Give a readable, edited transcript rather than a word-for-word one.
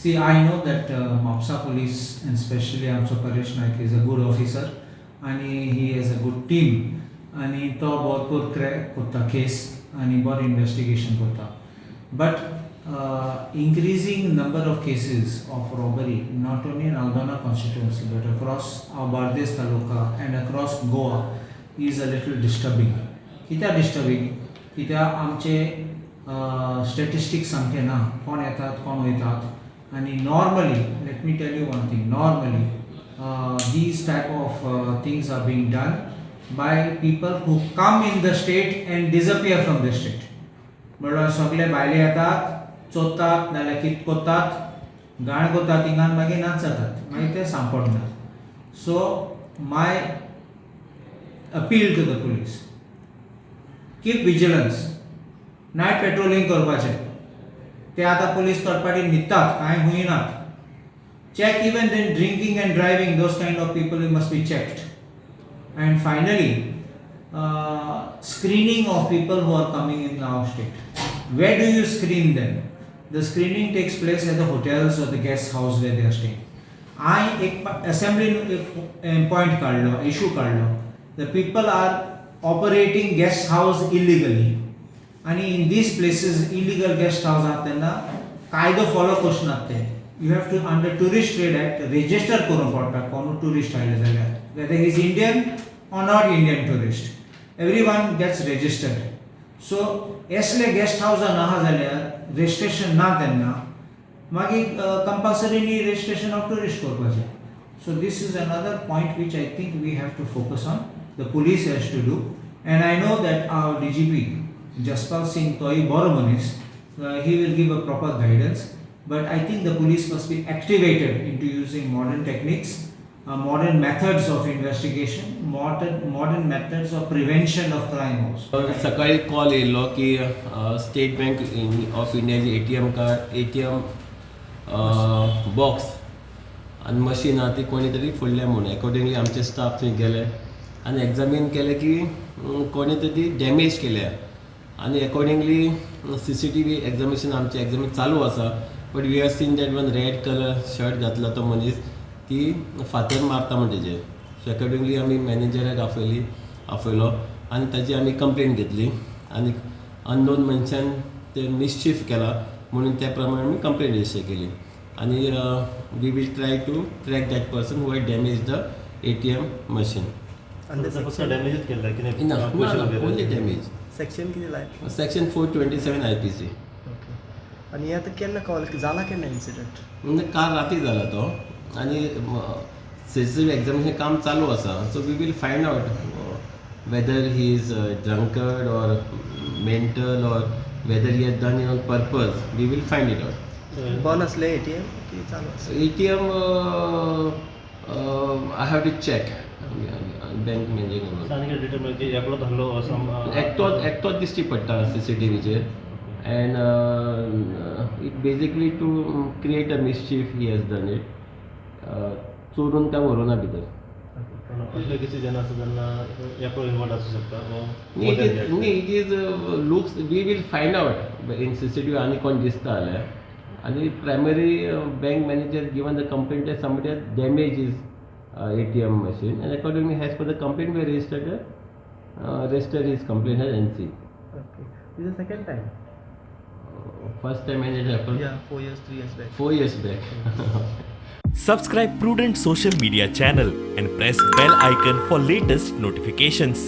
See, I know that Mapsa police and specially आमचो Paresh Naik is a good officer आनी he has a good team आनी तो भरपूर crack करता केस आनी बरें इन्वेस्टिगेशन करता. But increasing number of cases of robbery not only in Aldona constituency but across our Bardez taluka and across Goa is a little disturbing. कित्याक disturbing? कित्याक आमचे स्टेटिस्टिक्स सामके ना, कोण येतात कोण वयतात. आनी normally let me tell you one thing, normally these type of things are being done by people who come in the state and disappear from the state. म्हणल्यार सगळे भायले येतात, चोरतात, नाल्यार कितें करतात, घाण करतात थिंगान, मागीर नाच जातात, मागीर ते सांपडनात. So my appeal to the police, keep vigilance, night patrolling करपाचें. ते आतां पुलीस थोडे न्हिदतात, कांय हुंयनात. Check even then drinking and driving, those kind of people must be checked. And finally, screening of people who are coming in our state. Where do you screen them? The screening takes place at the hotels or the guest house where they are staying. हांवें एक असेंब्लीन एक point काडलो, issue काडलो, the people are operating guest house illegally आनी in these places illegal guest house आहा तेन्ना कायदो follow करनात ते. You have to, under Tourist Trade Act, register करूंक पडटा कोणूय ट्युरिस्ट आयले जाल्यार, whether is Indian or not Indian tourist, everyone gets registered. So असले गेस्ट हावसान आहा जाल्यार रजिस्ट्रेशन ना तेन्ना मागीर कंपल्सरीली रजिस्ट्रेशन ऑफ ट्युरिस्ट करपाचें. So this is another point which I think we have to focus on, the police has to do. And I know that our DGP Jaspal Singh तोय बरो मनीस, he will give a proper guidance. But I think the police must be activated into using modern techniques, modern methods of investigation, modern methods of prevention of crime also. सकाळी call येयल्लो की state bank of इंडियाचे ATM card, ATM box आनी machine आहा ती कोणी तरी फोडल्या म्हणून. एकॉर्डिंगली आमचे स्टाफ थंय गेले आनी एग्जामीन केलें की कोणी तरी डॅमेज केल्या आनी एकॉर्डिंगली CCTV examination आमचें एग्जामीन चालू आसा. But we have seen that one red colour shirt घातला तो मनीस ती फातर मारता म्हण तेजेर. सो एकॉर्डिंगली आमी मॅनेजराक आपयली आपयलो आनी ताजी आमी कंप्लेन घेतली आनी अननोन मनशान ते मिसचीफ केला म्हणून त्या प्रमाणे आमी कंप्लेन रजिस्टर केली आनी we will try to track that person who had damage the ATM machine. आनी फक्त डॅमेजच केल्ला कितें? ना, ओन्ली डॅमेज. सेक्शन कितें लाय? Section 427 IPC. Okay, आनी हें आतां केन्ना कळ्ळें, जाला केन्ना इन्सिडंट? म्हणजे काल राती जाला तो आनी CCTV examination काम चालू आसा. So we will find out whether he is drunkard or mental or whether he has done on purpose. We will find it out. बंद आसलें ATM की चालू आसलें? ATM I have to check, bank manager. आनी कितें detail की एकलोच आहलो? एकटोच, एकटोच दिश्टी पडटा CCTVचेर and it basically to create a mischief he has done it. चोरून काय व्हरूना भितर. असले केसी जेन्ना आसा तेन्ना एकलो इनवॉल्व आसूं शकता? न्ही, it is looks, we will find out in CCTV आनी कोण दिसता जाल्यार. आनी primary bank manager given the complaint that somebody has damaged his ATM machine and accordingly, as per the complaint, we registered his complaint as NC. Okay. This is the second time. First time when it happened? Yeah, 4 years, 3 years back. 4 years back. Subscribe Prudent Social Media channel and press bell icon for latest notifications.